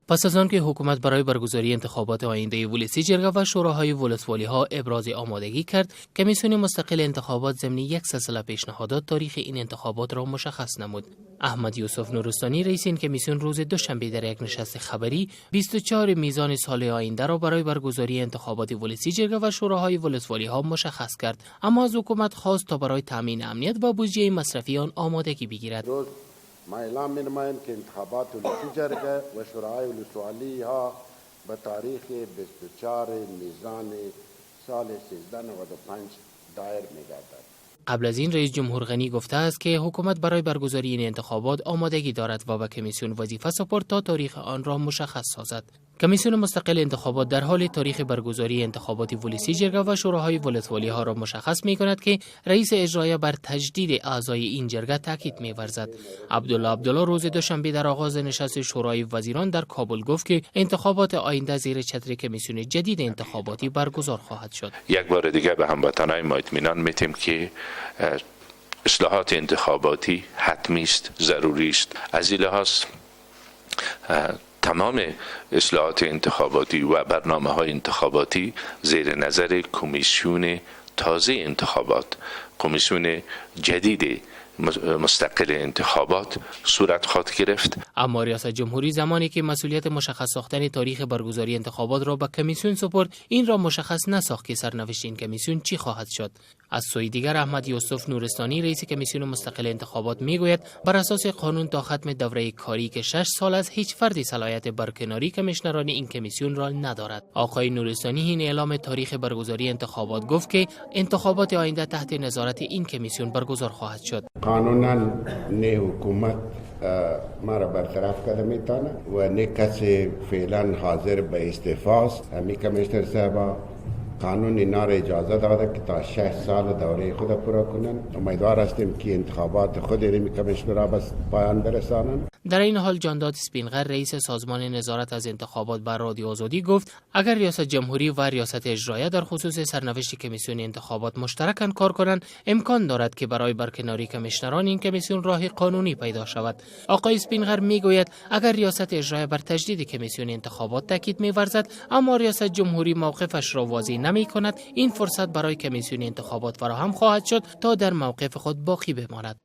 Пас аз он ки ҳукумат барои баргузории интихоботи ояндаи Вулусӣ ҷирга ва шӯроҳои вулусволиҳо ибрози омодагӣ кард, Комиссиони мустақили интихобот зимни як силсила пешниҳодот таърихи ин интихоботро мушаххас намуд. Аҳмад Юсуф Нурустонӣ, раиси ин комиссион, рӯзи душанбе дар як нишасти хабарӣ 24 мизони соли ояндаро барои баргузории интихоботи Вулусӣ ҷирга ва шӯроҳои вулусволиҳо мушаххас кард, аммо аз ҳукумат хост, то барои таъмини амният ва буҷаи масрафии он омодагӣ бигирад. ما اعلام می‌نماییم که انتخابات ولسی جرگه و شورای ولسوالی ها به تاریخ 24 میزان سال 1395 دایر می‌گردد. قبل از این رئیس جمهور غنی گفته است که حکومت برای برگزاری این انتخابات آمادگی دارد و به کمیسیون وظیفه سپرد تا تاریخ آن را مشخص سازد. کمیسیون مستقل انتخابات در حال تاریخ برگزاری انتخابات ولسی جرگه و شوراهای ولسوالی ها را مشخص می کند که رئیس اجرایه بر تجدید اعضای این جرگه تاکید می ورزد. عبدالله عبدالله روز دوشنبه در آغاز نشست شورای وزیران در کابل گفت که انتخابات آینده زیر چتر کمیسیون جدید انتخاباتی برگزار خواهد شد. یک بار دیگه به هموطنای ما اطمینان میتیم که اصلاحات انتخاباتی حتمی است، ضروری است. از این لحاظ تمام اصلاحات انتخاباتی و برنامه های انتخاباتی زیر نظر کمیسیون تازه انتخابات، کمیسیون جدید مستقل انتخابات صورت خواهد گرفت. اما ریاست جمهوری زمانی که مسئولیت مشخص ساختن تاریخ برگزاری انتخابات را به کمیسیون سپرد، این را مشخص نساخت که سرنوشت این کمیسیون چی خواهد شد. از سوی دیگر، احمد یوسف نورستانی، رئیس کمیسیون مستقل انتخابات، میگوید بر اساس قانون تا ختم دوره کاری که 6 سال است، هیچ فردی صلاحیت برکناری کمیشنران این کمیسیون را ندارد. آقای نورستانی حین اعلام تاریخ برگزاری انتخابات گفت که انتخابات آینده تحت نظارت این کمیسیون برگزار خواهد شد. قانونا نه حکومت ما را برطرف کرده میتونه و نه کسی فعلا حاضر به استعفاست. همی کمیشنر صاحبا، قانون اینا را اجازه داده که تا 6 سال دوره خود پورا کنن. امیدوار هستیم که انتخابات خود همی کمیشنرها به پایان برسانن. در این حال جانداد سپینغر، رئیس سازمان نظارت از انتخابات، بر رادیو آزادی گفت اگر ریاست جمهوری و ریاست اجرایه در خصوص سرنوشت کمیسیون انتخابات مشترکاً کار کنند، امکان دارد که برای برکناری کمیشنران این کمیسیون راه قانونی پیدا شود. آقای سپینغر میگوید اگر ریاست اجرایه بر تجدید کمیسیون انتخابات تاکید می‌ورزد، اما ریاست جمهوری موقفش را واضح نمی کند، این فرصت برای کمیسیون انتخابات فراهم خواهد شد تا در موقف خود باقی بماند.